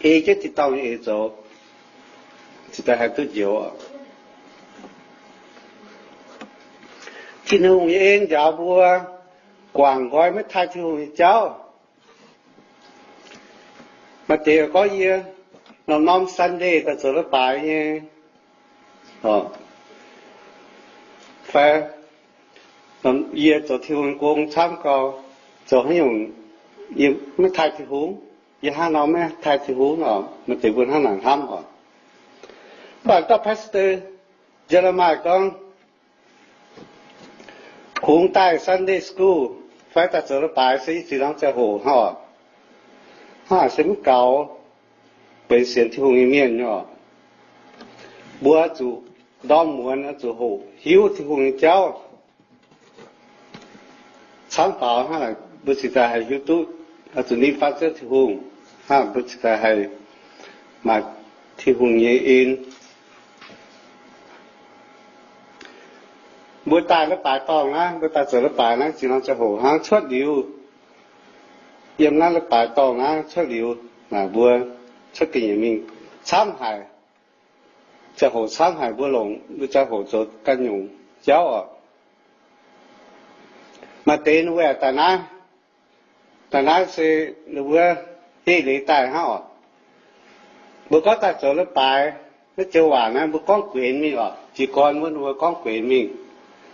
ei jienv tin-dorngh nyei eix zoux, cingx daaih haih duqv njoux oc. Tin-Hungh nyei en njaaux mbuo guangc nqoi maiv taaih Tin-Hungh nyei jauv. Maaih deix gorngv yie norm-norm Sunday daaih zoux leiz-baaix nyei, fai yie zoux Tin-Hungh gong camv gau, zoux haaix nyungc yie maiv taaih Tin-Hungh, yie hnangv nor maiv taaih Tin-Hungh oc. Maaih deix mbuo hnangv naaic hnamv oc. Mv baac dauh pastor Jeremiah gorngv, kungx daaih Sunday school fai daaih zoux leiz-baaix se i ziex norm ziangh hoc hnangv oc. Hnangv naaic se mv gaux, benx sienx Tin-Hungh nyei mienh nyei oc. Mbuo zuqc ndorm muonz oix zuqc hoqc hiuv Tin-Hungh nyei jauv. Camv faaux hnangv naaic mbuo cingx daaih haih hiuv duqv, oix zuqc ninh fatv Ziouv Tin-Hungh, hnangv mbuo cingx daaih haih maaih Tin-Hungh nyei en. Mbuo daaih leiz-baaix dorngh naaiv, mbuo daaih zoux leiz-baaix naaiv, ziex norm ziangh hoc hnangv cuotv liuz, yiem naaiv leiz-baaix dorngh naaiv cuotv liuz, naaic mbuo cuotv ga'nyiec mingh camv haic. Ziangh hoc camv haic, mbuo longc mbuo ziangh hoc zoux ganh nyungc jauv oc. Maaih deix ninh mbuo daaih naaiv, daaih naaiv se ninh mbuo ei leiz daaih hnangv oc. Mbuo gorngv daaih zoux leiz-baaix, naaiv joux waac naaiv mbuo gorngv guenx mingh oc. Jiez gorn wuov ninh mbuo gorngv guenx mingh,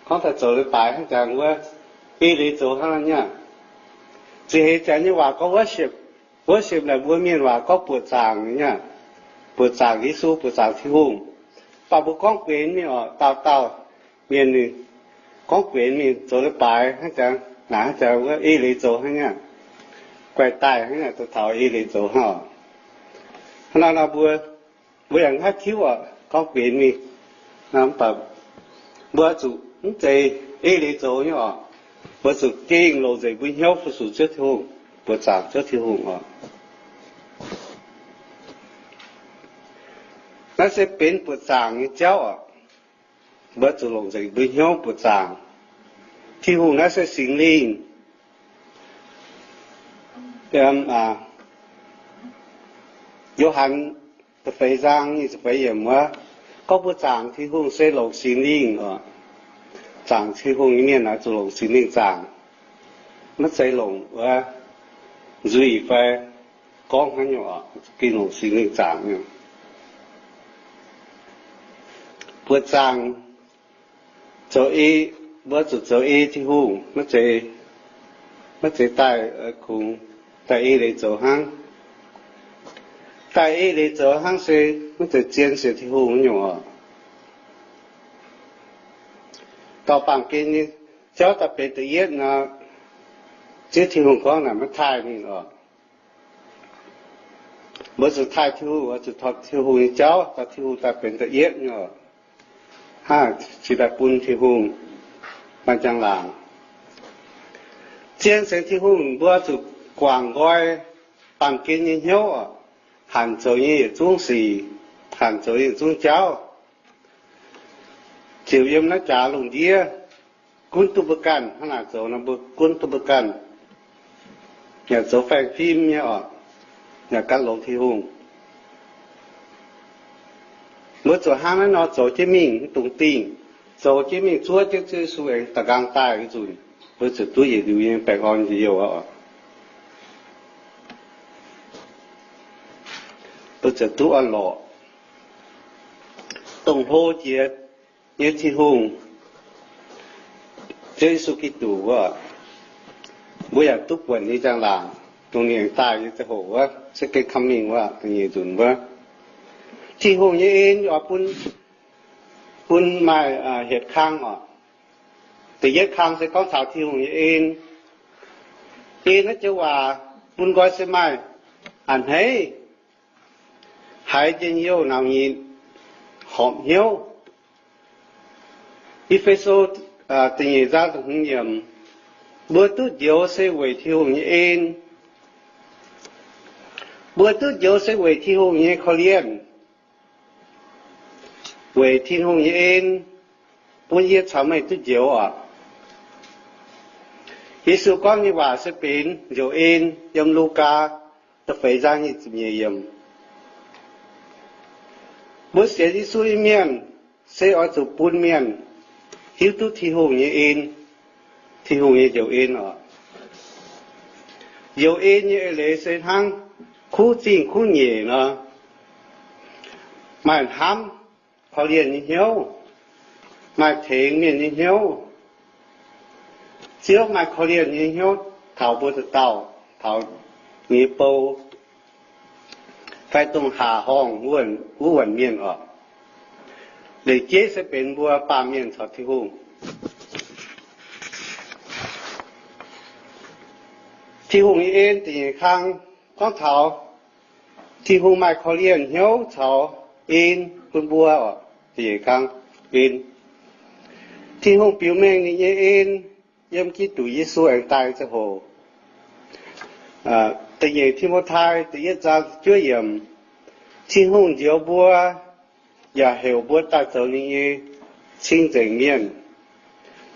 gorngv daaih zoux leiz-baaix hnangv jangx wuov, ei leiz zoux hnangv naaiv nyei. Za'heix janx nyei waac gorngv worship. Worship naaic mbuo mienh waac gorngv buoqc zaangc nyei, buoqc zaangc Yesu, buoqc zaangc Tin-Hungh. Mv baac mbuo gorngv guenx mingh oc, dauh dauh mienh ninh gorngv guenx mingh zoux leiz-baaix hnangv jangx, naaic hnangv jangx wuov ei leiz zoux hnangv nyei, guaih daaih hnangv nyei, daaih taux ei leiz zoux hnangv oc. Hnangv naaiv nor mbuo, mbuo yaac haih tiuv oc, gorngv guenx mingh. Mv baac mbuo zuqc mv zeiz ei leiz zoux nyei oc. Mbuo zuqc gengh longc nzengc mbuo hnyouv fu-sux Ziouv Tin-Hungh, buoqc zaangc Ziouv Tin-Hungh oc. Naaiv se benx buoqc zaangc nyei jauv oc. Mbuo zuqc longc nzengc mbuo hnyouv buoqc zaangc. Tin-Hungh naaiv se Singx Lingh. Yo^han da'feix zaang nyic ziepc feix yiemc wuov, gorngv mbuo zaangc Tin-Hungh se longc Singx Lingh oc. Zaangc Tin-Hungh nyei mienh oix zuqc longc Singx Lingh zaangc. Maiv zeiz longc wuov nzuih fai gorngv haaix nyungc oc, gengh longc Singx Lingh zaangc nyei. Buoqc zaangc zoux ei, mbuo zuqc zoux ei Tin-Hungh, maiv zeiz daaih kungx daaih ei leiz zoux hnangv. Daaih ei leiz zoux hnangv se maiv zeiz zien sienx Tin-Hungh nyungc oc. Dorh baamh gen nyei jauv daaih benx da'yietv nor, Ziouv Tin-Hungh gorngv naaic maiv taaih ninh oc. Mbuo zuqc taaih Tin-Hungh, zuqc torh Tin-Hungh nyei jauv, dorh Tin-Hungh daaih benx da'yietv nyei oc. Hnangv cingx daaih bun Tin-Hungh maaih njang-laangc. Zien sienx Tin-Hungh mbuo zuqc guangc nqoi baamh gen nyei hnyouv oc. Hanc zoux nyei yietc zungv sic, hanc zoux nyei yietc zungv jauv, ziouc yiem naaiv jaax lungh ndiev gunv duqv mbuo ganh. Hnangv naaic zoux nor mbuo gunv duqv mbuo ganh, yaac zoux faeng-fim nyei oc, yaac gan longx Tin-Hungh. Mbuo zuqc hnangv naaiv nor zoux jienv mingh, mv dungx dingh, zoux jienv mingh, zuov jienv Ziouv Yesu aengx da'nqaang daaih nyei nzunc, mbuo ziouc duqv yietc liuz nyei baengh orn njien-youh oc. Mbuo ziouc duqv orn-lorqc. Dongh hlo jiex nyei Tin-Hungh, Ziouv Yesu Giduc wuov, mbuo yaac duqv buonc nyei njang-laangc, dongh ninh aengx daaih nyei ziangh hoc wuov, second coming wuov, da'nyeic nzunc wuov. Tin-Hungh nyei en oix bun, bun maaih hietc kang oc. Da'yietv kang se gorngv taux Tin-Hungh nyei en. En naaiv joux waac bun nqoi se maaih a'hneiv, haiz njien-youh, nauc nyitc, horpc hnyouv. E^fe^so da'nyeic zaang da'hmz yiemc, mbuo duqv njoux se weic Tin-Hungh nyei en. Mbuo duqv njoux se weic Tin-Hungh nyei korv-lienh, weic Tin-Hungh nyei en, bun yie caux meih duqv njoux oc. Yesu gorngv nyei waac se benx njoux en yiem Lugaa da'feix zaang nyic ziepc nyeic yiemc. Mbuo sienx Yesu nyei mienh se oix zuqc bun mienh hiuv duqv Tin-Hungh nyei en, Tin-Hungh nyei njoux en oc. Njoux en nyei eix leiz se hnangv kuv zingh kuv nyeic nor, maaih hnamv korv-lienh nyei hnyouv, maaih tengx mienh nyei hnyouv. Ziouv maaih korv-lienh nyei hnyouv taux mbuo dauh dauh, taux nyei bou, fai dongh haac horngh wuov wuonc mienh oc. Leiz jeiv se benx mbuo baamh mienh caux Tin-Hungh. Tin-Hungh nyei en da'nyeic kang gorngv taux Tin-Hungh maaih korv-lienh hnyouv caux en bun mbuo oc. Da'nyeic kang, en. Tin-Hungh biux mengh ninh nyei en yiem Giduc Yesu aengx daaih ziangh hoc. Da'nyeic Ti^mo^tai da'yietv zaang juov yiemc, Tin-Hungh njoux mbuo yaac heuc mbuo daaih zoux ninh nyei cing-nzengc mienh.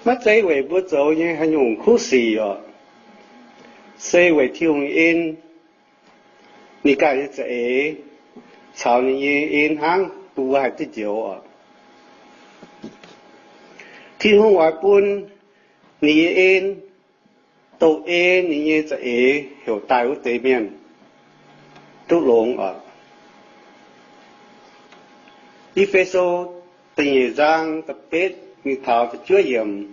Maiv zeiz weic mbuo zoux nyei haaix nyungc kuv sic oc. Se weic Tin-Hungh nyei en, ninh ganh nyei za'eix, caux ninh nyei en hnangv bun mbuo haih duqv njoux oc. Tin-Hungh oix bun ninh nyei en, dongh ei ninh nyei za'eix heuc daaih wuov deix mienh duqv longx oc. E^fe^so da'nyeic zaang da'betv mingh taux da'juov yiemc,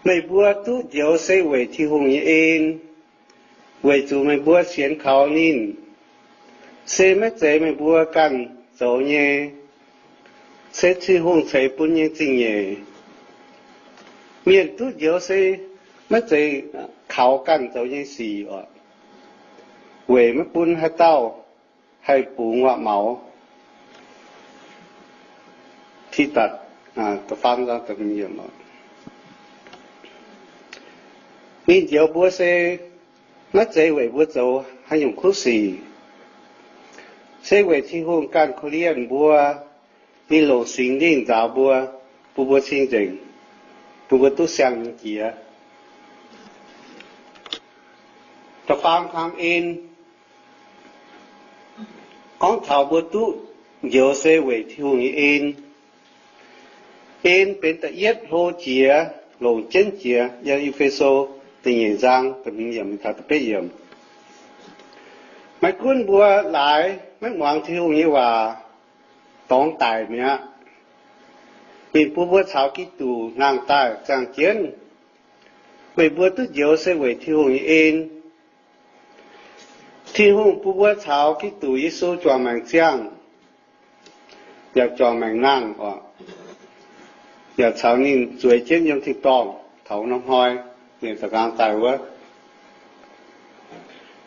meih mbuo duqv njoux se weic Tin-Hungh nyei en, weic zuqc meih mbuo sienx kaux ninh. Se maiv zeiz meih mbuo ganh zoux nyei, se Tin-Hungh ceix bun nyei zingh nyeic. Mienh duqv njoux se maiv zeiz kaux ganh zoux nyei sic oc, weic maiv bun haaix dauh haih bungx waac-maux. Tidatc, ninh njoux mbuo se maiv zeiz weic mbuo zoux haaix nyungc kuv sic, se weic Tin-Hungh ganh korv-lienh mbuo. Ninh longc Singx Lingh nzaaux mbuo, bun mbuo cing-nzengc, bun mbuo duqv siang-nzengc jiex. Da'faam kang en gorngv taux mbuo duqv njoux se weic Tin-Hungh nyei en. En benx da'yietv hlo jiex, longc jienv jiex yiem E^fe^so da'nyeic zaang da'hmz yiemc taux da'betv yiemc. Maiv gunv mbuo laaix maiv muangx Tin-Hungh nyei waac, dorngx daic mi'aqv, ninh bun mbuo caux Giduc nangh daaih ziangh jienv. Meih mbuo duqv njoux se weic Tin-Hungh nyei en. Tin-Hungh bun mbuo caux Giduc Yesu juangc maengc ziangh, yaac juangc maengc nangh oc, yaac caux ninh zueiz jienv yiem tin-dorngh taux norm hnoi, ninh da'nqaang daaih wuov.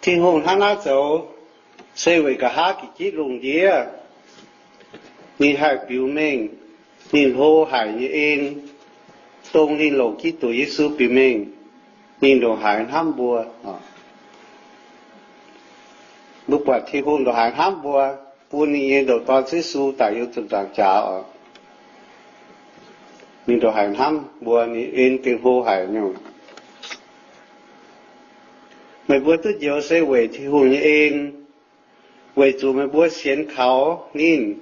Tin-Hungh hnangv naaiv zoux se weic nqa'haav gitv-gitv lungh ndiev ninh haih biux mengh ninh hlo haic nyei en, dongh ninh longc Giduc Yesu biux mengh, ninh ndongc haaix hnamv mbuo. Mbuo buatc Tin-Hungh ndongc haaix hnamv mbuo, bun ninh nyei ndoqc Dorn Yesu daaih yiem ziepc nzaangc jaax oc. Ninh ndongc haaix hnamv mbuo, ninh en gengh hlo haic nyungc. Meih mbuo duqv njoux se weic Tin-Hungh nyei en, weic zuqc meih mbuo sienx kaux ninh.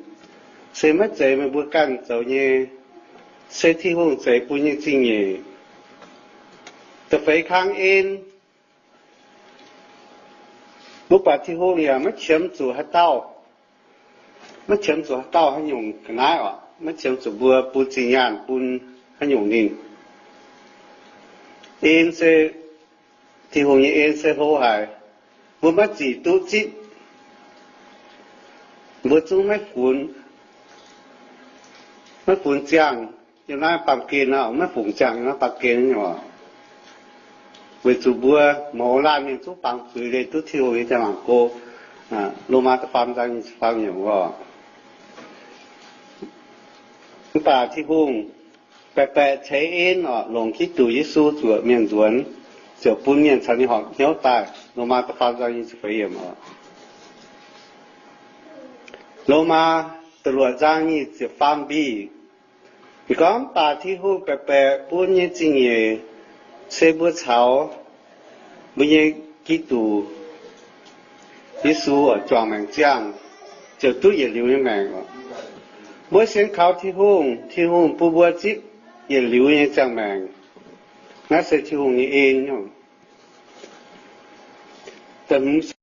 Se maiv zeiz meih mbuo ganh zoux nyei, se Tin-Hungh ceix bun nyei zingh nyeic. Da'feix kang en, mbuo buatc Tin-Hungh yaac maiv qiemx zuqc haaix dauh, maiv qiemx zuqc haaix dauh haaix nyungc ga'naaiv oc, maiv qiemx zuqc mbuo bun zinh nyaanh bun haaix nyungc ninh. En se, Tin-Hungh nyei en se hlo haic, mbuo maiv zic duqv zipv, mbuo zungv maiv funx, maiv funx ziangh. Yiem naaiv baamh gen nor, maiv funx ziangh yiem naaiv baamh gen nyei oc. Weic zuqc mbuo mouz laanh mienh zungv baamz zuiz leih duqv Tin-Hungh nyei ziangh maengc go. Lomaa da'faam zaang nyic ziepc faam yiemc oc. Mv baac Tin-Hungh baeqc baeqc ceix en oc, longc Giduc Yesu zuoqc mienh nzuonx, ziouc bun mienh caux ninh horpc hnyouv daaih. Lomaa da'faam zaang nyic ziepc feix yiemc oc. Lomaa da'luoqc zaang nyic ziepc faam mbiih, ninh gorngv, mv baac Tin-Hungh baeqc baeqc bun nyei zingh nyeic se mbuo caux mbuo nyei Giduc Yesu oix juangc maengc ziangh. ziouc duqv yietc liuz nyei maengc oc. Mbuo sienx kaux Tin-Hungh, Tin-Hungh bun mbuo zipv yietc liuz nyei ziangh maengc. Naaiv se Tin-Hungh nyei en nyungc. Da'hmz